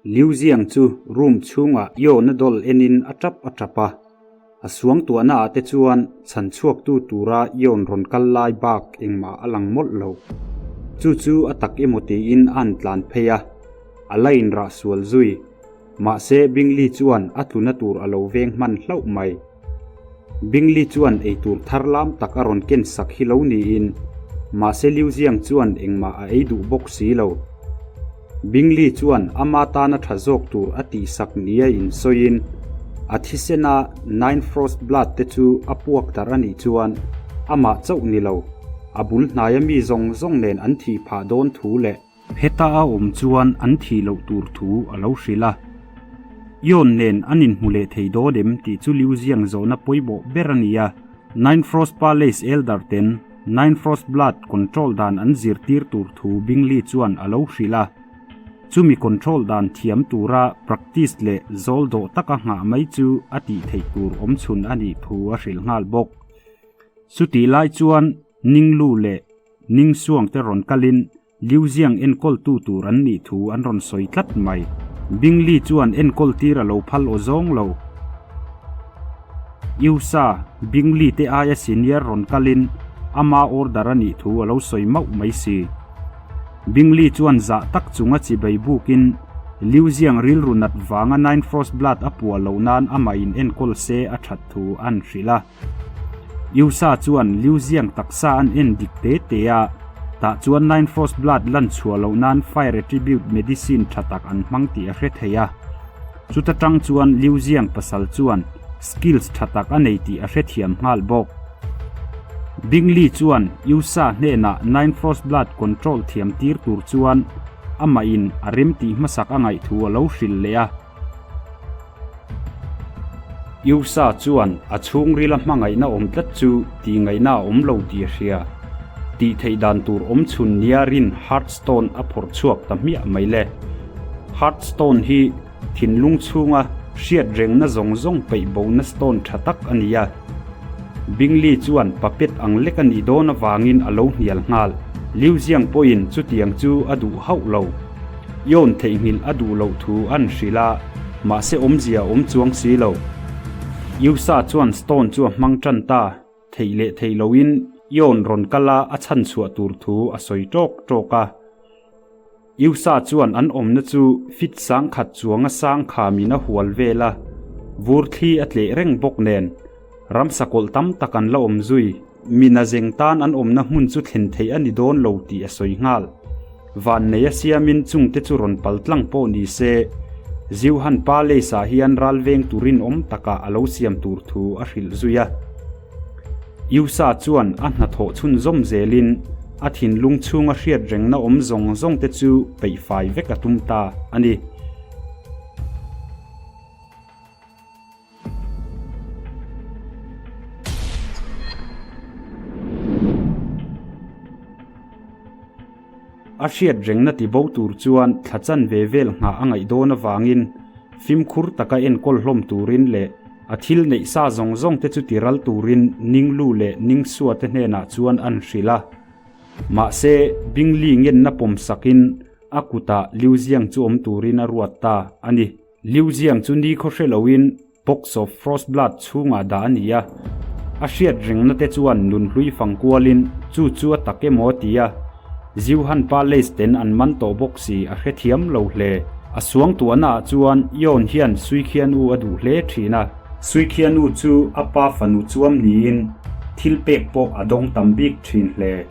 Liu Ziang chu room chhungah Yona doll enin a tap a tap a. A suangtuahna ah te chuan chhan chhuaktu tura Yon rawn kal lai bak engmah a lang mawlh lo. Chu chu a tak emaw tiin a han tlan phei a, a la inrah sual zui. Mahse Bingley chuan a tluna tur a lo veng hman hlauh mai. Bingley chuan eitur thar lam tak a rawn ken sak hi lo niin, mahse Liu Ziang chuan engmah a ei duh bawk si lo. Bingley chuan ama tana tha zawk tur a tihsak nia insawiin, a thisena Nine Frost Blood te chu a puak darh a nih chuan amah chauh ni lo, a bul hnaia mi zawng zawng nen an thih phah dawn thu leh Heta a awm chuan an thih loh tur thu a lo hrilh a. Yon nen an inhmu leh thei dawn em tih chu Liu Ziang zawhna pawimawh ber a ni a. Nine Frost Palace Elder ten Nine Frost Blood control dan an zirtir tur thu Bingley chuan a lo hrilh a. Chumi control dan thiam tura practice leh zawl dawh taka nghah mai chu a tih theih tur awmchhun a nih thu a hrilh nghal bawk. Chutih lai chuan Ninglu leh Ningsuang te rawn kalin Liu Ziang enkawltu tur an nih thu an rawn sawi tlat mai. Bingley chuan enkawl tir a lo phal aw zawng lo. Iusa, Bingley te aia senior rawn kalin ama order a nih thu a lo sawi mauh mai si. Bingley chuan zah tak chunga chibai bukin Liu Ziang rilru nat vanga Nine Frost Blood a puah loh nan amah in enkawl se a that thu an hrilh a. Yusa chuan Liu Ziang taksa an en dik te te a, tah chuan Nine Frost Blood lan chhuah loh nan Fire Attribute medicine tha tak an hmang tih a hre thei a. Chuta tang chuan Liu Ziang pasal chuan skills tha tak a nei tih a hrethiam nghal bawk. Bing Li chuan Yusa hnenah Nine Frost Blood control thiam tir tur chuan amah in a rem tih hmasak a ngaih thu a lo hrilh leh a. Yusa chuan a chhungrila hmangaihna awm tlat chu tihngaihna a awm lo tih a hria. Tih theih dan tur awm chhun nia rin Hearthstone a phawrh chhuak ta hmiah mai le. Hearthstone hi thinlung chhunga hriat rengna zawng zawng peih bona stone tha tak a ni a. Bingley chuan puppet ang lek a nih dawn avangin a lo hnial nghal. Liu Ziang pawhin chutiang chu a duh hauh lo. Yon theihnghilh a duh loh thu an hrilh a, mahse awmzia a awm chuang si lo. Yusa chuan Stone chu a hmang tan ta, theih leh theih loin Yon rawn kal a a chhan chhuah tur thu a sawi tawk tawk a. Yusa chuan an awmna chu fit sangkhat chuanga sang khamin a hual vel a, vur thli a tleh reng bawk nen ramsa kawlh tam tak an la awm zui. Mina zeng tan an awmna hmun chu thlen theih a ni dawn lo tih a sawi nghal. Vannei a siamin chungte chu rawn pal tlang pawh ni se, Ziuhan Palace ah hian ral veng turin awm takah a lo siam tur thu a hrilh zui a. Yusa chuan a hnathawh chhunzawm zelin a thinlung chhunga hriat rengna awm zawng zawng te chu peihfai vek a tum ta a ni. A hriat rengna ti bo tur chuan thla chanve vel nghah a ngaih dawn avangin fimkhur taka enkawl hlawm turin leh a thil neih sa zawng zawng te chu ti ral turin Ninglu leh Ningsua te hnenah chuan an hrilh a. Mahse, Bingley ngenna pawm sakin a kutah Liu Ziang chu awm turin a ruat ta a ni. Liu Ziang chu ni khaw hre loin Box of Frost Blood chhungah dah a ni a, a hriat rengna te chuan nunhlui fang kualin chu chu a tak emaw a ti a, Ziuhan Palace ten an man tawh bawk si a hrethiam lo hle. A suangtuahna ah chuan Yon hian Suikhianu a duh hle thin a. Suikhianu chu a pa fanu chuam niin thil pek pawh a dawng tam bik thin hle.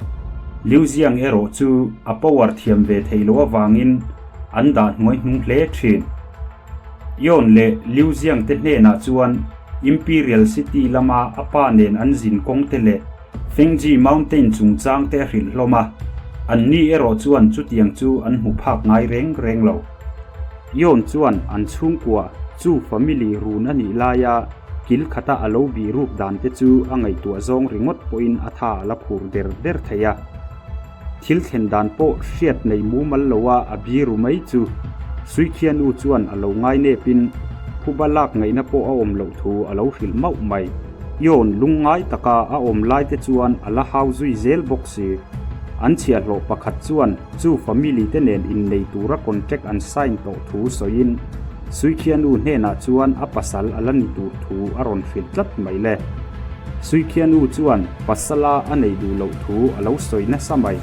Liu Ziang erawh chu a power thiam ve theih loh avangin an dah hnuai hnung hle thin. Yon leh Liu Ziang te hnenah chuan Imperial City lama a pa nen an zin kawng te leh Fengji Mountain chungchang te a hrilh hlawm a, anni erawh chuan chutiang chu an hmu phak ngai reng reng lo. Yon chuan an chhungkua chu family run a nih laia kil khata a lo bih ruk dan te chu a ngaihtuah zawng ringawt pawhin a tha a la khur der der thei a. Thil thlen dan pawh hriat nei mumal loa a biru mai chu Suikhianu chuan a lo ngai nepin phuba lak ngaihna pawh a awm loh thu a lo hrilh mauh mai. Yawn lungngai taka a awm lai te chuan a la hau zui zel bawk si. An chhiahhlawh pakhat chuan chu family te nen innei tura contract an sign tawh thu sawiin Suikhianu hnenah chuan a pasal a la ni tur thu a rawn hrilh tlat mai le. Suikhianu chuan pasala a nei duh loh thu a lo sawi nasa mai.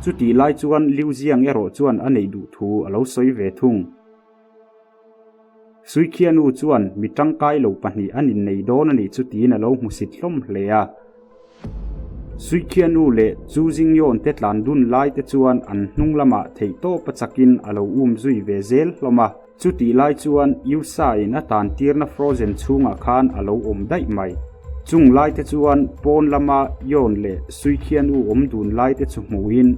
Chutih lai chuan Liu Ziang erawh chuan a neih duh thu a lo sawi ve thung. Suikhianu chuan mi tangkai lo pahnih an innei dawn a nih chu tiin a lo hmusit hlawm hle a. Suikhianu leh Chu Zingyawn te tlan dun lai te chuan an hnung lamah theihtawp a chakin a lo um zui ve zel hlawm a. Chutih lai chuan Yusa in a tan tirna Frozen chhungah khan a lo awm daih mai. Chung lai te chuan pawn lama Yawn leh Suikhianu awm dun lai te chu hmuhin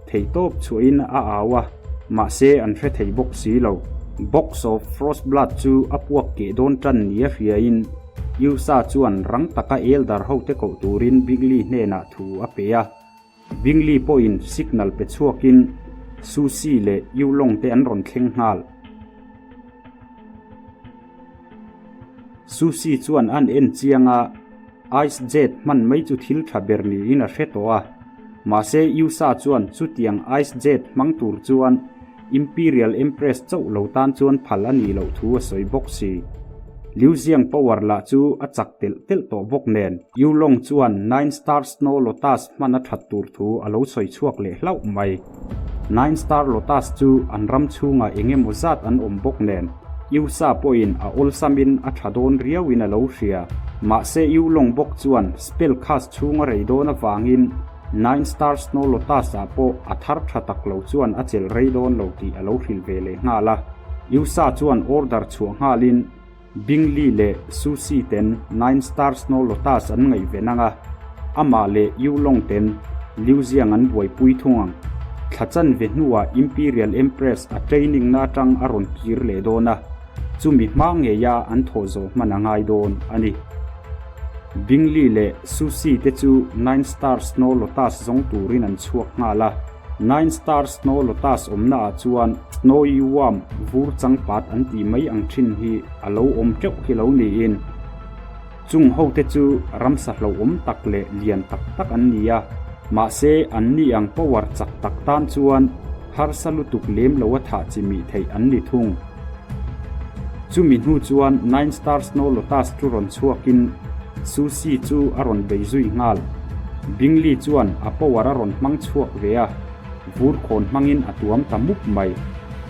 theihtawp chhuahin a au a. Mahse an hre thei bawk si lo. Box of Frostblood chu a puak keh dawn tan nia hriain Yusa chuan rang taka Eldar hote koh turin Bingley hnenah thu a pe a. Bingley pawhin signal pe chhuakin Susie leh Yulong te an rawn thleng nghal. Susie chuan an en chiang a, Ice Jet hman mai chu thil tha ber niin a hre tawh a. Mahse Yusa chuan chutiang Ice Jet hmang tur chuan Imperial Empress chauh lo tan chuan phal a nih loh thu a sawi bawk si. Liu Ziang power lah chu a chak telh telh tawh bawk nen Yu Long chuan Nine Star Snow Lotus hman a that tur thu a lo sawi chhuak leh hlauh mai. Nine Star Lotus chu an ram chhungah eng emaw zat an awm bawk nen Yusa pawhin a awlsamin a tha dawn riauin a lo hria. Mahse Yu Long bawk chuan spell cast chhung a rei dawn avangin Nine Star Snow Lotus ah pawh a thar tha tak lo chuan a chelh rei dawn lo tih a lo hrilh ve leh nghal a. Yusa chuan order chhuah nghalin Bingley leh Susie ten Nine Star Snow Lotus an ngaihven ang a, amah leh Yulong ten Liu Ziang an buaipui thung ang. Thla chanve hnuah Imperial Empress a training na atang a rawn kir leh dawn a, chumi hma ngeia an thawh zawh hman a ngai dawn a ni. Bingley leh Susie te chu Nine Star Snow Lotus zawng turin an chhuak nghal a. Nine Star Snow Lotus awmna ah chuan Snowy Worm vur changpat an tih mai ang thin hi a lo awm teuh hi lo niin chung ho te chu ramsa hlauhawm tak leh lian tak tak an ni a, mahse an ni ang power chak tak tan chuan harsa lutuk lem lo a thah chi mih theih an ni thung. Chumi hnu chuan Nine Star Snow Lotus chu rawn chhuakin Susie chu a rawn bei zui nghal. Bingley chuan a power a rawn hmang chhuak ve a, vur khawn hmangin a tuam ta mup mai.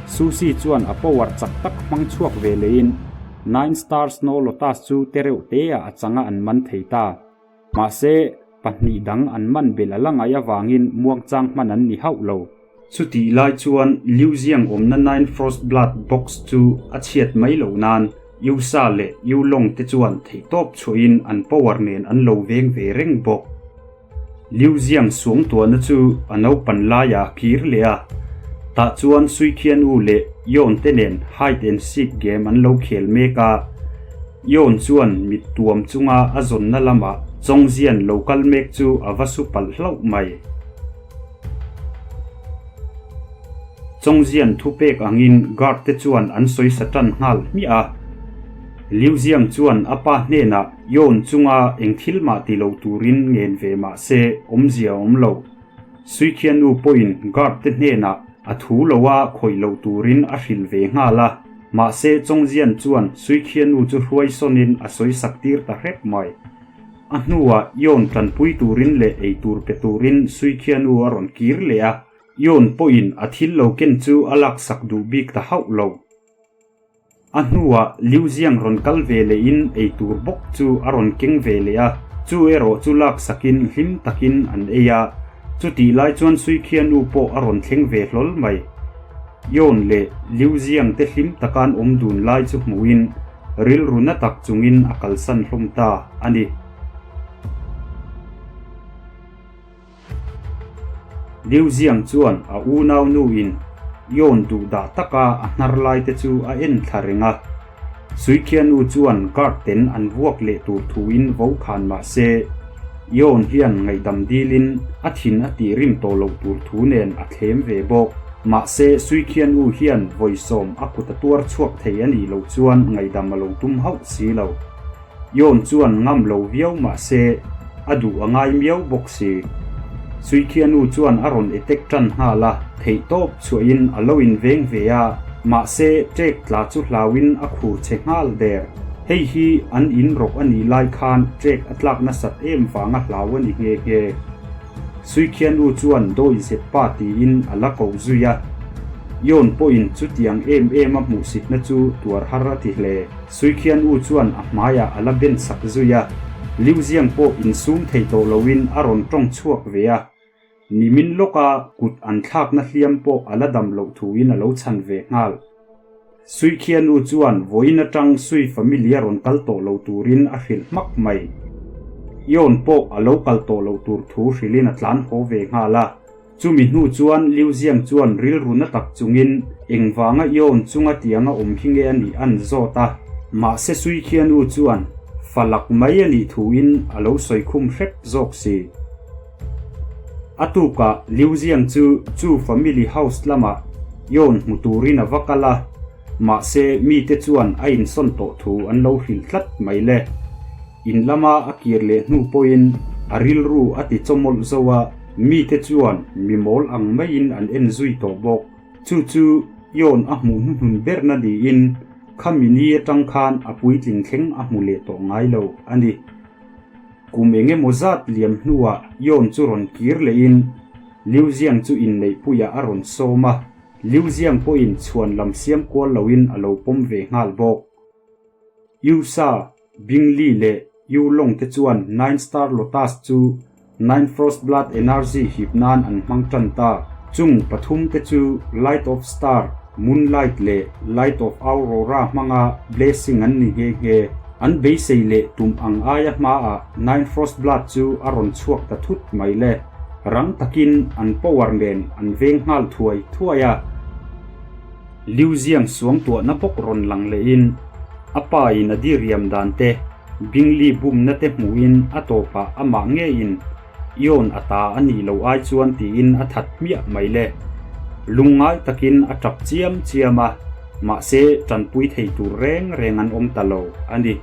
Susie chuan a power chak tak hmang chhuak ve leiin Nine Star Snow Lotus chu tereuh teah a changa an man thei ta. Mahse, pahnih dang an man belh a la ngaih avangin muangchang hman an ni hauh lo. Chutih lai chuan Liu Ziang awmna Nine Frost Blood Box chu a chhiat mai loh nan Yu Sa leh Yu Long te chuan theihtawp chhuahin an power nen an lo veng ve reng bawk. Liu Ziang suangtuahna chu a naupan laia a kir leh a, tah chuan Suikhian U leh Yon te nen hide and seek game an lo khel mek a. Yon chuan mit tuam chunga a zawnna lamah Chawngzian lo kal mek chu a va su palh hlauh mai. Chawngzian thupek angin guard te chuan an sawi sa tan nghal hmiah a. Liu Ziang chuan a pa hnenah Yon chunga eng thil mah ti lo turin ngen ve mah se awmzia a awm lo. Suikhianu pawhin guard te hnenah a thu loa khawih lo turin a hrilh ve nghal a. Mahse, Chawngzian chuan Suikhianu chu hruai sawnin a sawi sak tir ta hrep mai. A hnuah Yon tanpui turin leh ei tur pe turin Suikhianu a rawn kir leh a, Yon pawhin a thil lo ken chu a laksak duh bik ta hauh lo. A hnuah Liu Ziang rawn kal ve lehin ei tur bawk chu a rawn keng ve leh a, chu erawh chu laksakin hlim takin an ei a, chutih lai chuan Suikhianu pawh a rawn thleng ve hlawl mai. Yon leh Liu Ziang te hlim taka an awm dun lai chu hmuhin rilru na tak chungin a kalsan hlawm ta a ni. Liu Ziang chuan a unau nuin Yon duh dah taka a hnar lai te chu a en thla reng a. Suikhianu chuan guard ten an vuak leh tur thuin vo khan mah se, Yon hian ngaihdam dilin a thin a tih rim tawh loh tur thu nen a thlem ve bawk. Mahse, Suikhianu hian vawisawm a kut a tuar chhuak thei a nih loh chuan ngaihdam a lo tum hauh si lo. Yon chuan ngam lo viau mah se, a duh a ngai miau bawk si. Suikhianu chuan a rawn attack tan nghal a, theihtawp chhuahin a lo inveng ve a, mahse ṭek tla chu hlauin a khur che nghal der. Hei hi an in rawk a nih lai khan ṭek a tlak nasat em vanga hlau a ni nghe nghe. Suikhianu chuan dawi zep pa tiin a la koh zui a, Yon pawhin chutiang em em a hmuhsitna chu tuar har a ti hle. Suikhianu chuan a hmaiah a la ben sak zui a, Liuziang pawh insum thei tawh loin a rawn tawng chhuak ve a, nimin lawka kut an thlakna hliam pawh a la dam loh thuin a lo chhan ve nghal. Suikhianu chuan vawiin atang Sui family a rawn kal tawh lo turin a hrilh hmak mai. Yon pawh a lo kal tawh loh tur thu hrilhin a tlan haw ve nghal a. Chumi hnu chuan Liu Ziang chuan rilru na tak chungin engvanga Yon chunga tianga awm hi nge a nih an zawt a, mahse Suikhianu chuan falak mai a nih thuin a lo sawi khum hrep zawk si. A tukah Liu Ziang chu chu family house lamah Yon hmu turin a va kal a, mahse mite chuan a insawn tawh thu an lo hrilh tlat mai le. In lama a kir leh hnu pawhin a rilru a ti chawmawlh zo a, mite chuan mi mawl ang maiin an en zui tawh bawk. Chu chu Yon a hmuh hnuhnun berna niin khami ni atang khan a puitling thleng a hmu leh tawh ngai lo a ni. Kum eng emaw zat liam hnuah Yon chu rawn kir lehin Liu Ziang chu inneihpuiah a rawn sawm a, Liu Ziang pawhin chhuan lam siam kual loin a lo pawm ve nghal bawk. Yusa, Bingli leh Yulong te chuan Nine Star Lotus chu Nine Frost Blood Energy hip nan an hmang tan ta. Chung pathum te chu Light of Star, Moonlight leh Light of Aurora hmanga blessing an ni nghe nghe. An beisei leh tum ang aia hmaah Nine Frost Blood chu a rawn chhuak ta thut mai le. Rang takin an power nen an veng nghal thuai thuai a. Liu Ziang suangtuahna bawk rawn lang lehin a pa in a diriam dan te, Bingli bumna te hmuhin a tawpah amah ngeiin Yon a ta a nih loh ai chuan tiin a that hmiah mai le. Lungngai takin a tap chiam chiam a, mahse tanpui thei tur reng reng an awm ta lo a ni.